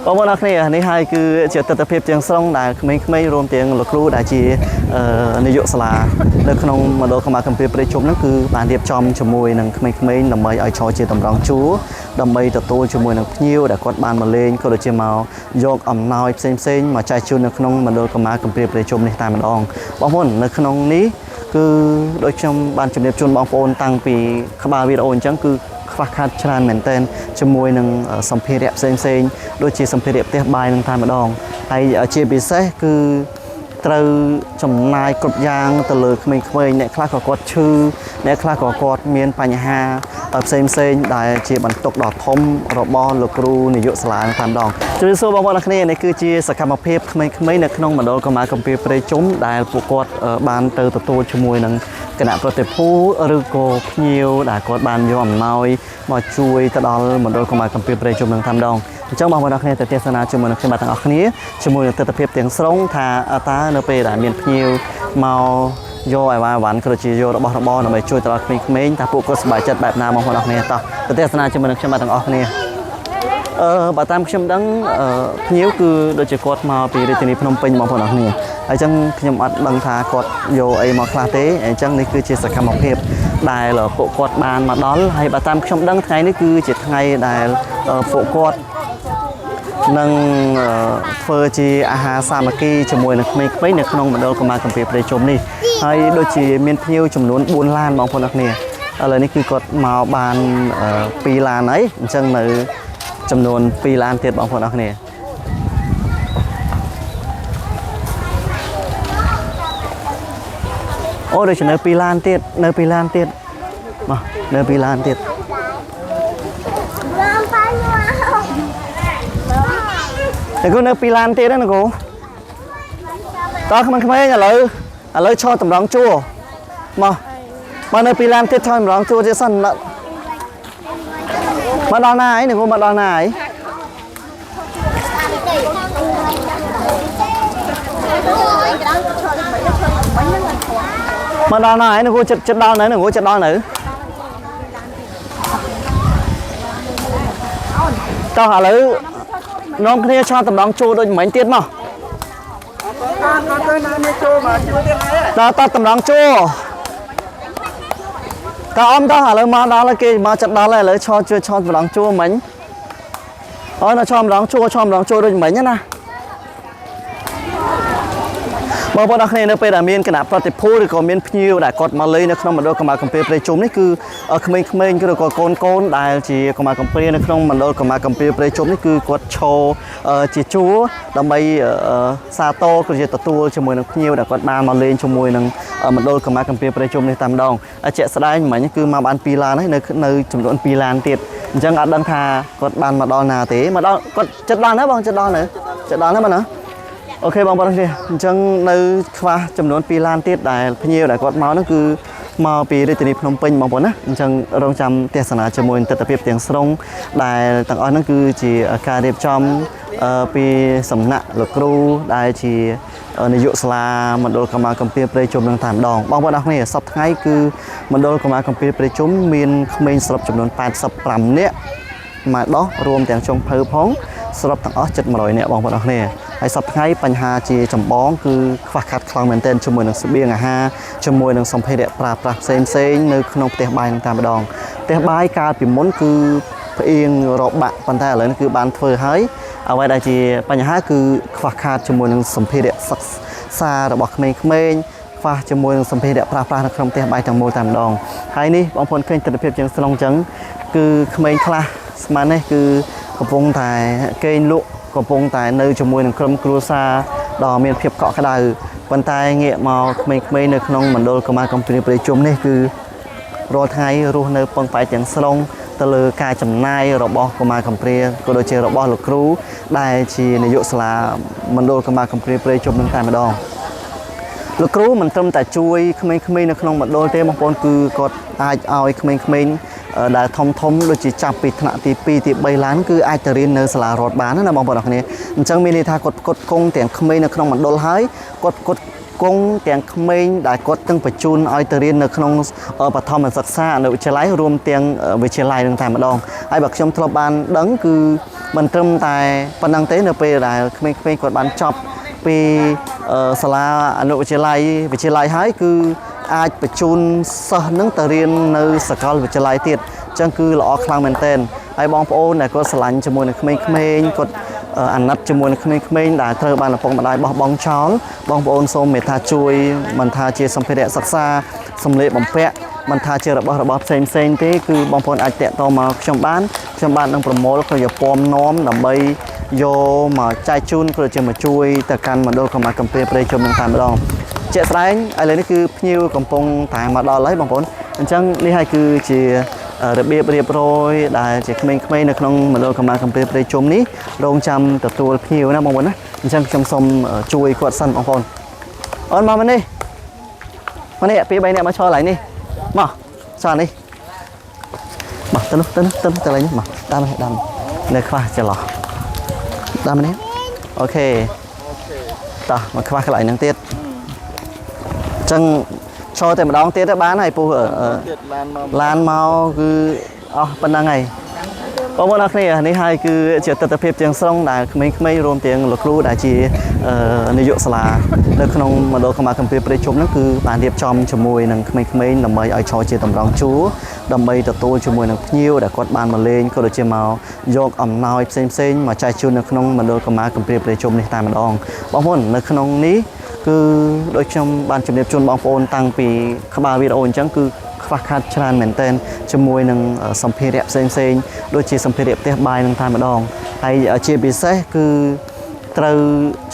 បងប្អូនអរគ្នានេះហើយគឺជាទស្សនវិជ្ជាទាំងស្រុងដែលក្មេងៗរួមទាំងលោកគ្រូដែលជាអឺនាយកសាលានៅក្នុងមណ្ឌលកម្មាកម្ពុជាព្រៃជុំហ្នឹងគឺបានរៀបចំជាមួយនឹងក្មេងៗដើម្បីឲ្យឈរជាតម្រង់ជួរដើម្បីទទួលជាមួយនឹងភ្ញៀវដែលគាត់បានមកលេងក៏ដូចជាមកយកអំណោយផ្សេងៗមកចែកជូននៅក្នុងមណ្ឌលកម្មាកម្ពុជាព្រៃជុំនេះតែម្ដងបងប្អូននៅក្នុងនេះគឺដូចខ្ញុំបានជម្រាបជូនបងប្អូនតាំងពីក្បាលវីដេអូអញ្ចឹងគឺ ខ្វះខាតច្រើនមែនទែនជាមួយនឹងសម្ភារៈផ្សេងផ្សេងៗដូចជាសម្ភារៈផ្ទះបាយនឹងតែម្ដងហើយជាពិសេសគឺត្រូវចំណាយគ្រប់យ៉ាងទៅលើក្មេងៗអ្នកខ្លះក៏គាត់ឈឺអ្នកខ្លះក៏គាត់មានបញ្ហាផ្សេងផ្សេងៗដែលជាបន្ទុកដ៏ធំរបស់លោកគ្រូនាយកសាលានឹងតែម្ដងជម្រាបសួរបងប្អូនអរគ្នានេះគឺជាសកម្មភាពក្មេងៗនៅក្នុងមណ្ឌលកម្មាកម្ពុជាព្រៃជុំដែលពួកគាត់បានទៅទទួលជាមួយនឹងគណៈប្រតិភូឬក៏ភ្ញៀវដែលគាត់បានយកអំណោយមកជួយទៅដល់មណ្ឌលកម្មាកម្ពុជាព្រៃជុំនឹងតែម្ដងអញ្ចឹងបងប្អូនអរគ្នាទៅទស្សនាជាមួយនឹងខ្ញុំបាទទាំងអស់គ្នាជាមួយនឹងទស្សនវិជ្ជាទាំងស្រុងថាតើនៅពេលដែលមានភ្ញៀវមកយកអីវ៉ាវ៉ាន់ក៏ដូចជាយករបស់របរដើម្បីជួយទៅដល់ក្មេងៗតើពួកគាត់សប្បាយចិត្តបែបណាបងប្អូនអរគ្នាតោះទៅទស្សនាជាមួយនឹងខ្ញុំបាទទាំងអស់គ្នា អឺបើតាមខ្ញុំដឹងអឺភ្ញៀវគឺដូចជាគាត់មកពីរាជធានីភ្នំពេញបងប្អូនអរគ្នាហើយអញ្ចឹងខ្ញុំអត់ដឹងថាគាត់យកអីមកខ្លះទេអញ្ចឹងនេះគឺជាសកម្មភាពដែលពួកគាត់បានមកដល់ហើយបើតាមខ្ញុំដឹងថ្ងៃនេះគឺជាថ្ងៃដែលពួកគាត់នឹងធ្វើជាអាហារសាមគ្គីជាមួយនឹងក្មេងៗនៅក្នុងមណ្ឌលកម្មាកម្ពុជាព្រៃជុំនេះហើយដូចជាមានភ្ញៀវចំនួន4ឡានបងប្អូនអរគ្នាឥឡូវនេះគឺគាត់មកបាន2ឡានហើយអញ្ចឹងនៅ ចំនួន2ឡានទៀតបងប្អូនអរគ្នាអូដូចជានៅ2ឡានទៀតនៅ2ឡានទៀតមកនៅ2ឡានទៀតតែគូនៅ2ឡានទៀតណាគូតោះក្មេងៗឥឡូវឥឡូវឈរតម្រង់ជួរមកមកនៅ2ឡានទៀតឈរតម្រង់ជួរទៀតសិនមកដល់ណាហើយនេះគូមកដល់ណាហើយមកដល់ណាហើយនេះគូចិត្តចិត្តដល់នៅនេះគូចិត្តដល់នៅតោះឥឡូវនាំគ្នាឆ្លងតម្រង់ជួរដូចមិញទៀតមកតោះតោះតម្រង់ជួរតោះអមតោះឥឡូវមកដល់ហើយគេមកចិត្តដល់ហើយឥឡូវឈរជួយឈរតម្រង់ជួរមិញអូនឈរម្ដងជួរឈរម្ដងជួរដូចមិញណាបងប្អូនអរគ្នានៅពេលដែលមានគណៈប្រតិភូឬក៏មានភ្ញៀវដែលគាត់មកលេងនៅក្នុងមណ្ឌលកម្មាកម្ពុជាព្រៃជុំនេះគឺក្មេងៗឬក៏កូនកូនដែលជាកម្មាកម្ពុជានៅក្នុងមណ្ឌលកម្មាកម្ពុជាព្រៃជុំនេះគឺគាត់ឈរជាជួរដើម្បីសាទរគឺជាទទួលជាមួយនឹងភ្ញៀវដែលគាត់បានមកលេងជាមួយនឹងមណ្ឌលកម្មាកម្ពុជាព្រៃជុំនេះតែម្ដងជាក់ស្ដែងមិញគឺមកបាន2ឡានហើយនៅចំនួន2ឡានទៀតអញ្ចឹងអត់ដឹងថាគាត់បានមកដល់ណាទេមកដល់គាត់ចិត្តដល់ណាបងចិត្តដល់នៅចិត្តដល់ណាបងណាអូខេបងប្អូនគ្នាអញ្ចឹងនៅខ្វះចំនួន2ឡានទៀតដែលភ្ញៀវដែលគាត់មកហ្នឹងគឺមកពីរាជធានីភ្នំពេញបងប្អូនណាអញ្ចឹងរងចាំទស្សនាជាមួយនឹងទស្សនវិជ្ជាទាំងស្រុងដែលទាំងអស់ហ្នឹងគឺជាការរៀបចំពីសំណាក់លោកគ្រូដែលជានាយកសាលាមណ្ឌលកម្មាកម្ពុជាព្រៃជុំនឹងតែម្ដងបងប្អូនអរគ្នាសប្តាហ៍ថ្ងៃគឺមណ្ឌលកម្មាកម្ពុជាព្រៃជុំមានក្មេងសរុបចំនួន85នាក់មកដោះរួមទាំងចុងភៅផងសរុបទាំងអស់ជិត100នាក់បងប្អូនអរគ្នាហើយសប្តាហ៍ថ្ងៃបញ្ហាជាចម្បងគឺខ្វះខាតខ្លាំងមែនទែនជាមួយនឹងស្បៀងអាហារជាមួយនឹងសម្ភារៈប្រើប្រាស់ផ្សេងផ្សេងនៅក្នុងផ្ទះបាយនឹងតែម្ដងផ្ទះបាយកាលពីមុនគឺផ្អៀងរបាក់ប៉ុន្តែឥឡូវនេះគឺបានធ្វើហើយអ្វីដែលជាបញ្ហាគឺខ្វះខាតជាមួយនឹងសម្ភារៈសិក្សារបស់ក្មេងៗខ្វះជាមួយនឹងសម្ភារៈប្រើប្រាស់នៅក្នុងផ្ទះបាយទាំងមូលតែម្ដងហើយនេះបងប្អូនឃើញទិដ្ឋភាពជាងស្រុងអញ្ចឹងគឺក្មេងខ្លះស្មាននេះគឺកំពុងតែគេងលក់កំពុងតែនៅជាមួយនឹងក្រុមគ្រួសារដ៏មានភាពកក់ក្ដៅប៉ុន្តែងាកមកក្មេងៗនៅក្នុងមណ្ឌលកម្មាកម្ពុជាព្រៃជុំនេះគឺរាល់ថ្ងៃរស់នៅពឹងផ្អែកទាំងស្រុងទៅលើការចំណាយរបស់កុមារកំព្រាក៏ដូចជារបស់លោកគ្រូដែលជានាយកសាលាមណ្ឌលកុមារកំព្រាព្រៃជុំនឹងតែម្ដងលោកគ្រូមិនត្រឹមតែជួយក្មេងៗនៅក្នុងមណ្ឌលទេបងប្អូនគឺគាត់អាចឲ្យក្មេងៗដែលធំធំដូចជាចាប់ពីថ្នាក់ទី2ទី3ឡើងគឺអាចទៅរៀននៅសាលារដ្ឋបានណាបងប្អូនអរគ្នាអញ្ចឹងមានន័យថាគាត់ផ្គត់ផ្គង់ទាំងក្មេងនៅក្នុងមណ្ឌលហើយគាត់ផ្គត់ គង់ទាំងក្មេងដែលគាត់ទាំងបញ្ជូនឲ្យទៅរៀននៅក្នុងបឋមសិក្សាអនុវិទ្យាល័យរួមទាំងវិទ្យាល័យនឹងតែម្ដងហើយបើខ្ញុំធ្លាប់បានដឹងគឺមិនត្រឹមតែប៉ុណ្ណឹងទេនៅពេលដែលក្មេងៗគាត់បានចប់ពីសាលាអនុវិទ្យាល័យវិទ្យាល័យហើយគឺអាចបញ្ជូនសិស្សនឹងទៅរៀននៅសាកលវិទ្យាល័យទៀតអញ្ចឹងគឺល្អខ្លាំងមែនទែនហើយបងប្អូនដែលគាត់ស្រឡាញ់ជាមួយនឹងក្មេងៗគាត់អាណិតជាមួយនឹងក្មេងៗដែលត្រូវបានឪពុកម្ដាយបោះបង់ចោលបងប្អូនសូមមេត្តាជួយមិនថាជាសម្ភារៈសិក្សាសម្លៀកបំពាក់មិនថាជារបស់របរផ្សេងផ្សេងទេគឺបងប្អូនអាចតាក់ទងមកខ្ញុំបានខ្ញុំបាននឹងប្រមូលក៏យកពំនាំដើម្បីយកមកចែកជូនក៏ជាមកជួយទៅកាន់មណ្ឌលកម្មាកម្ពុជាព្រៃជុំនឹងតែម្ដងជាក់ស្ដែងឥឡូវនេះគឺភ្ញៀវកំពុងតែមកដល់ហើយបងប្អូនអញ្ចឹងនេះហើយគឺជារបៀបរៀបរយដែលជាក្មេងៗនៅក្នុងមណ្ឌលកម្មាកម្ពុជាព្រៃជុំនេះរងចាំទទួលភ្ញៀវណាបងប្អូនណាអញ្ចឹងខ្ញុំសូមជួយគាត់សិនបងប្អូនអូនមកមកនេះមកនេះពីរបីនាក់មកឈរឡើងនេះមកឈរនេះមកទៅនោះទៅនោះទៅទៅឡើងនេះមកតាមនេះតាមនៅខ្វះចន្លោះតាមនេះអូខេតោះមកខ្វះកន្លែងហ្នឹងទៀតអញ្ចឹងឈរតែម្ដងទៀតទៅបានហើយពូ ទៀតឡានមក ឡានមកគឺអស់ប៉ុណ្ណឹងហើយបងប្អូនអរគ្នានេះហើយគឺជាទស្សនវិជ្ជាទាំងស្រុងដែលក្មេងៗរួមទាំងលោកគ្រូដែលជានាយកសាលានៅក្នុងមណ្ឌលកម្មាកម្ពុជាព្រៃជុំហ្នឹងគឺបានរៀបចំជាមួយនឹងក្មេងៗដើម្បីឲ្យឈរជាតម្រង់ជួរដើម្បីទទួលជាមួយនឹងភ្ញៀវដែលគាត់បានមកលេងក៏ដូចជាមកយកអំណោយផ្សេងៗមកចែកជូននៅក្នុងមណ្ឌលកម្មាកម្ពុជាព្រៃជុំនេះតែម្ដងបងប្អូននៅក្នុងនេះគឺដូចខ្ញុំបានជម្រាបជូនបងប្អូនតាំងពីក្បាលវីដេអូអញ្ចឹងគឺខ្វះខាតច្រើនមែនទែនជាមួយនឹងសម្ភារៈផ្សេងផ្សេងដូចជាសម្ភារៈផ្ទះបាយនឹងតែម្ដងហើយជាពិសេសគឺត្រូវ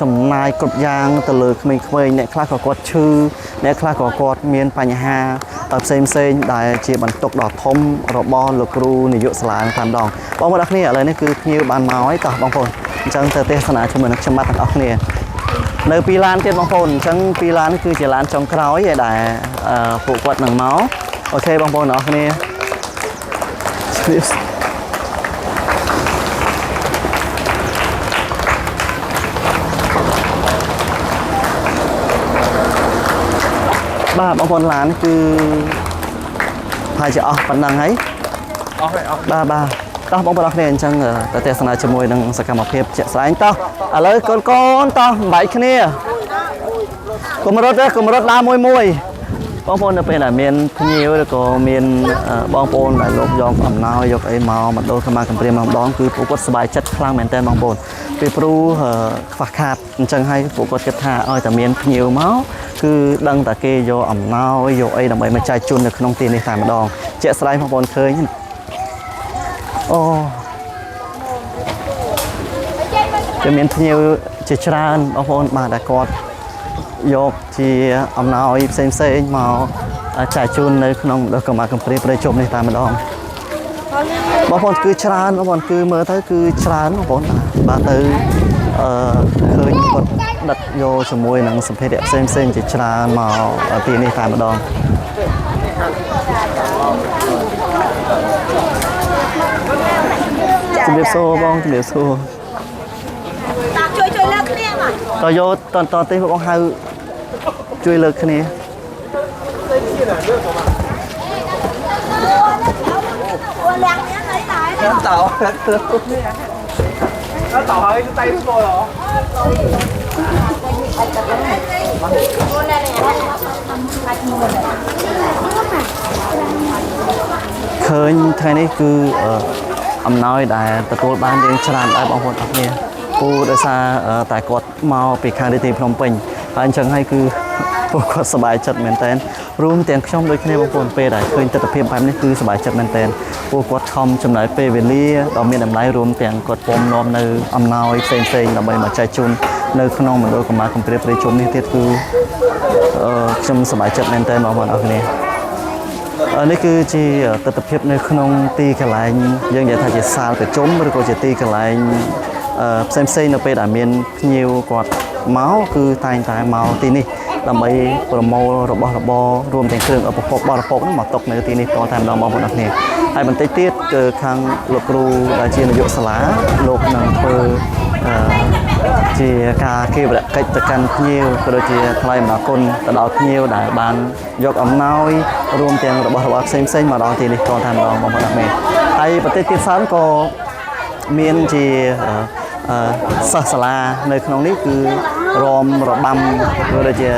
ចំណាយគ្រប់យ៉ាងទៅលើក្មេងៗអ្នកខ្លះក៏គាត់ឈឺអ្នកខ្លះក៏គាត់មានបញ្ហាផ្សេងផ្សេងដែលជាបន្ទុកដ៏ធំរបស់លោកគ្រូនាយកសាលានឹងតែម្ដងបងប្អូនអរគ្នាឥឡូវនេះគឺភ្ញៀវបានមកហើយតោះបងប្អូនអញ្ចឹងទៅទេសនាជាមួយនឹងខ្ញុំបាទទាំងអស់គ្នានៅពីរឡានទៀតបងប្អូនអញ្ចឹងពីរឡានគឺជាឡានចុងក្រោយឯដែលពួកគាត់នឹងមកអូខេបងប្អូនអរគ្នាបាទបងប្អូនឡានគឺប្រហែលជាអស់ប៉ុណ្ណឹងហើយ អស់ហើយអស់ បាទបាទតោះបងប្អូនអរគ្នាអញ្ចឹងទៅទេសនាជាមួយនឹងសកម្មភាពជាក់ស្ដែងតោះឥឡូវកូនកូនតោះបំបែកគ្នាកុំរត់ទេកុំរត់ដើរមួយមួយបងប្អូននៅពេលដែលមានភ្ញៀវឬក៏មានបងប្អូនដែលលោកយកអំណោយយកអីមកមណ្ឌលកម្មាកម្ព្រាមកម្ដងគឺពួកគាត់សប្បាយចិត្តខ្លាំងមែនទែនបងប្អូនពីព្រោះខ្វះខាតអញ្ចឹងហើយពួកគាត់គិតថាឲ្យតែមានភ្ញៀវមកគឺដឹងតែគេយកអំណោយយកអីដើម្បីមកចែកជូននៅក្នុងទីនេះតែម្ដងជាក់ស្ដែងបងប្អូនឃើញអូจะមានភ្ញៀវជាច្រើនបងប្អូនបាទដែលគាត់យកជាអំណោយផ្សេងផ្សេងមកចែកជូននៅក្នុងមណ្ឌលកម្មាកម្ព្រាព្រៃជុំនេះតែម្ដងបងប្អូនគឺច្រើនបងប្អូនគឺមើលទៅគឺច្រើនបងប្អូនបាទទៅអឺឃើញគាត់ដឹកយកជាមួយនឹងសម្ភារៈផ្សេងផ្សេងជាច្រើនមកទីនេះតែម្ដងជំរាបសួរបងជំរាបសួរ តាជួយជួយលើកគ្នាមក តយកតតទេបងហៅជួយលើកគ្នា ួលៀងនេះហើយតែ តោតោហើយtay tôi hả ឃើញថ្ងៃនេះគឺអំណោយដែលទទួលបានរៀងច្រើនដែរបងប្អូនអរគ្នាពូដោយសារតែគាត់មកពីខាងរាជធានីភ្នំពេញហើយអញ្ចឹងហើយគឺពួកគាត់សប្បាយចិត្តមែនតើរួមទាំងខ្ញុំដូចគ្នាបងប្អូនពេលដែលឃើញទស្សនវិជ្ជាបែបនេះគឺសប្បាយចិត្តមែនតើពួកគាត់ខំចំណាយពេលវេលាដ៏មានតម្លៃរួមទាំងគាត់ពំនាំនៅអំណោយផ្សេងផ្សេងដើម្បីមកចែកជូននៅក្នុងមណ្ឌលកម្មាកម្ព្រាព្រៃជុំនេះទៀតគឺខ្ញុំសប្បាយចិត្តមែនតើបងប្អូនអរគ្នានេះគឺជាទស្សនវិជ្ជានៅក្នុងទីកន្លែងយើងនិយាយថាជាសាលប្រជុំឬក៏ជាទីកន្លែងផ្សេងផ្សេងនៅពេលដែលមានភ្ញៀវគាត់មកគឺតែងតែមកទីនេះដើម្បីប្រមូលរបស់របររួមទាំងគ្រឿងឧបភោគបរិភោគនោះមកទុកនៅទីនេះតតែម្ដងបងប្អូនអរគ្នាហើយបន្តិចទៀតគឺខាងលោកគ្រូដែលជានាយកសាលាលោកនឹងធ្វើជា ជាការគេវរកិច្ចទៅកាន់ភ្ញៀវក៏ដូចជាថ្លែងអំណរគុណទៅដល់ភ្ញៀវដែលបានយកអំណោយរួមទាំងរបស់របរផ្សេងផ្សេងៗមកដល់ទីនេះក៏តែម្ដងបងប្អូនអរគុណហើយប្រទេសទៀតសោតក៏មានជាអឺអឺសិស្សសាលានៅក្នុងនេះគឺរំរបាំក៏ដូចជា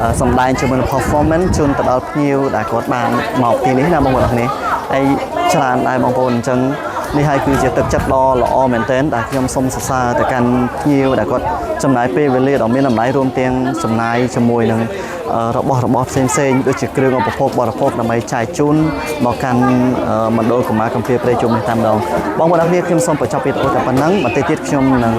អឺសម្ដែងជាមួយនឹង performance ជូនទៅដល់ភ្ញៀវដែលគាត់បានមកទីនេះណាបងប្អូនអរគុណហើយច្រើនដែរបងប្អូនអញ្ចឹងនេះហើយគឺជាទឹកចិត្តដ៏ល្អមែនទែនដែលខ្ញុំសូមសរសើរទៅកាន់ភ្ញៀវដែលគាត់ចំណាយពេលវេលាដ៏មានតម្លៃរួមទាំងចំណាយជាមួយនឹងអឺរបស់របរផ្សេងផ្សេងៗដូចជាគ្រឿងឧបភោគបរិភោគដើម្បីចែកជូនមកកាន់អឺមណ្ឌលកុមារកំព្រាព្រៃជុំនេះតែម្ដងបងប្អូនអរគ្នាខ្ញុំសូមបញ្ចប់វីដេអូតែប៉ុណ្ណឹងបន្តិចទៀតខ្ញុំនឹង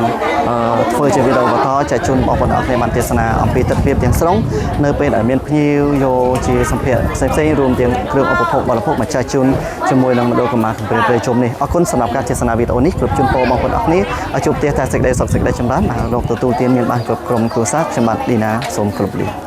អឺធ្វើជាវីដេអូបន្តចែកជូនបងប្អូនអរគ្នាបានទស្សនាអំពីទិដ្ឋភាពទាំងស្រុងនៅពេលដែលមានភ្ញៀវយកជាសម្ភារៈផ្សេងៗរួមទាំងគ្រឿងឧបភោគបរិភោគមកចែកជូនជាមួយនឹងមណ្ឌលកុមារកំព្រាព្រៃជុំនេះអរគុណសម្រាប់ការទស្សនាវីដេអូនេះគ្រប់ជូនពរបងប្អូនអរគ្នាឲ្យជួបផ្ទះតែសេចក្តីសុខសេចក្តីចម្រើនបាទរកទទួលទានមានបានគ្រប់ក្រុមគ្រួសារខ្ញុំបាទឌីណាសូមគោរពលា។